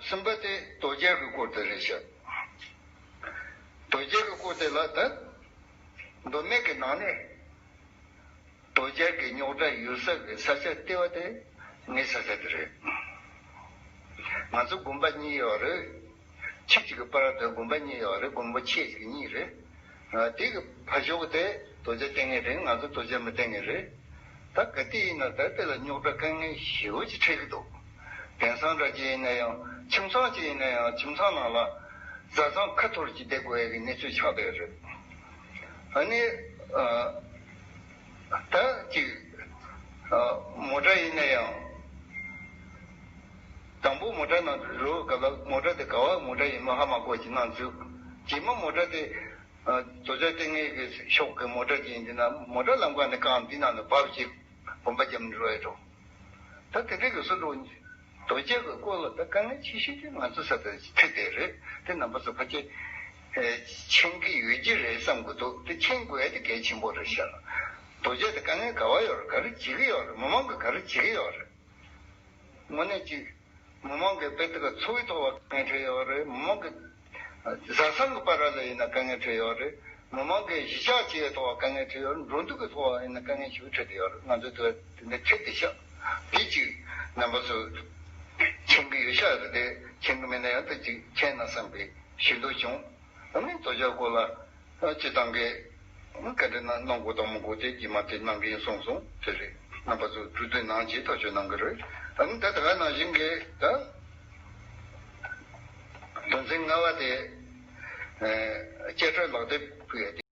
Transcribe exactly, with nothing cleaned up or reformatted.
གསུམ་པ་དེ་རྡོ་རྗེ་གི་སྐོར་དེ་རེད་ཤག་རྡོ་རྗེ་གི་སྐོར་དེ་ལ་ད་མདོ་སྨད་ཀྱི་ནང་ནས་རྡོ་རྗེ་གི་རྙོག་དྲ་ཡོད་ས་གི་ས་ཆ་ལྟེ་བ་དེ་ངའི་ས་ཆ་དེ་རེད། ང་ཚོ་དགོན་པ་གཉིས་ཡོད་རེད། ཆིབས་གཅིག་གི་བར་དུ་དགོན་པ་གཉིས་ཡོད་རེད། དགོན་པ་ཆེ་གཅིག་གཉིས་རེད། ཨ། དེ་གི་ཕ་ཕྱོགས་དེ་རྡོ་རྗེ་བསྟེན་མཁན་རེད། ང་ཚོ་རྡོ་རྗེ་མི་བསྟེན་མཁན་རེད། ད་ག་དུས་ཡིན་ན་ད་དེ་ལ་རྙོག་དྲ་དཀའ་ངལ་ཞེ་པོ་ཅིག་འཕྲད་ཀྱི་འདུག་དེང་སང་འདྲ་ཅིག་ཡིན་ན་ཡང་ཁྱིམ་ཚང་ཅིག་ཡིན་ན་ཡང་ཁྱིམ་ཚང་ནང་ལ་བཟའ་ཚང་ཁ་འཐོར་ཅིག་བསྡད་དགོས་ཡ་གི་གནས་ཚུལ་ཆགས་བསྡད་ཡོད་རེད། ཨ་ནི། ཨ། ད་ཅིག་ཨ། མོ་ཊ་ཡིན་ན་ཡང་། དང་པོ་མོ་ཊ་ནང་དུ་འགྲོ་སྐབས་ལ་མོ་ཊ་དེ་ག་བ་མོ་ཊ་ཡིན་མིན་ཧ་མ་གོ་ཅིག་གནང་ཚུལ། རྗེས་མ་མོ་ཊ་དེ། ཨ། རྡོ་རྗེ་བསྟེན་མཁན་གྱི་ཕྱོགས་ཀྱི་མོ་ཊ་ཅིག་ཡིན་དུས་ན་མོ་ཊ་ལམ་ཁ་ནས་བཀག་འདི་ནང་ནས་བབས་ཅིག་གོམ་པ་རྒྱབ་ནས་འགྲོ་ཡ་འགྲོ། ད་དེ་འདྲའི་གི་སུ་འགྲོ། རྡོ་རྗེ་གི་སྐོར་ལ་ད་དཀའ་ངལ་ཆེ་ཤོས་དེ་ང་ཚོ་ས་དེ་ཐེ་དེ་རེད། དེ་རྣམ་པ་ཚོ་ཕལ་ཆེར་ཨེ་མཁྱེན་གྱི་ཡོད་ཀྱི་རེད་བསམ་གྱི་འདུག་དེ་མཁྱེན་དགོས་ཡ་དེ་གལ་ཆེན་པོ་རེད་ཤག་རྡོ་རྗེ་དེ་དཀའ་ངལ་ག་བ་ཡོད་རེད། ག་རེ་བྱེད་ཀྱི་ཡོད་རེད། མི་མང་གིས་ག་རེ་བྱེད་ཀྱི་ཡོད་རེད། དངོས་གནས་ཅིག་མི་མང་གི་དཔེ་དེ་ག་འཚོ་བའི་ཐོག་ལ་དཀའ་ངལ་འཕྲད་ཡོད་རེད། མི་མང་གི་བཟའ་ཚང་གི་བར་ལ་ཡིན་ན་དཀའ་ངལ་འཕྲད་ཡོད་རེད། མི་མང་གི་གཞིས་ཆགས་བཅས་ཐོག་དཀའ་ངལ་འཕྲད་ཡོད་རེད། འགྲོ་འདུག་གི་ཐོག་ཡིན་ན་དཀའ་ངལ་ཞིག་འཕྲད་དེ་ཡོད་རེད། ང་ཚོ་དེ་དེ་འདྲ་འཕྲད་དེ་ཤག་དེ་གཅིག་རྣམ་པ་ཚོ་མཁྱེན་གྱི་ཡོད་ཤག་རེད། དེ་མཁྱེན་གྱི་མེད་ན་ཡང་དེ་གཅིག་མཁྱེན་ན་བསམ་པའི་ཞུ་འདོད་བྱུང་། ཨ་ནི་རྡོ་རྗེ་སྐོར་ལ་སྤྱི་བཏང་གི་བཀའ་འདྲི་གནང་གནང་དགོས་དང་མི་དགོས་དེ་རྗེས་མ་དེ་གནང་གི་ཡིན་གསུངས་སོང་། དེ་རེད། རྣམ་པ་ཚོ་གྲོས་བསྡུར་གནང་རྗེས་ཐག་གཅོད་གནང་གི་རེད། ཨ་ནི་ད་ད་ག་ནང་བཞིན་གྱི་ད། དོན་ཚན་ལྔ་པ་དེ། ཨ། སྐྱེ་འཕྲོད་ལག་དེབ་ཕུལ་ཡ་དེ།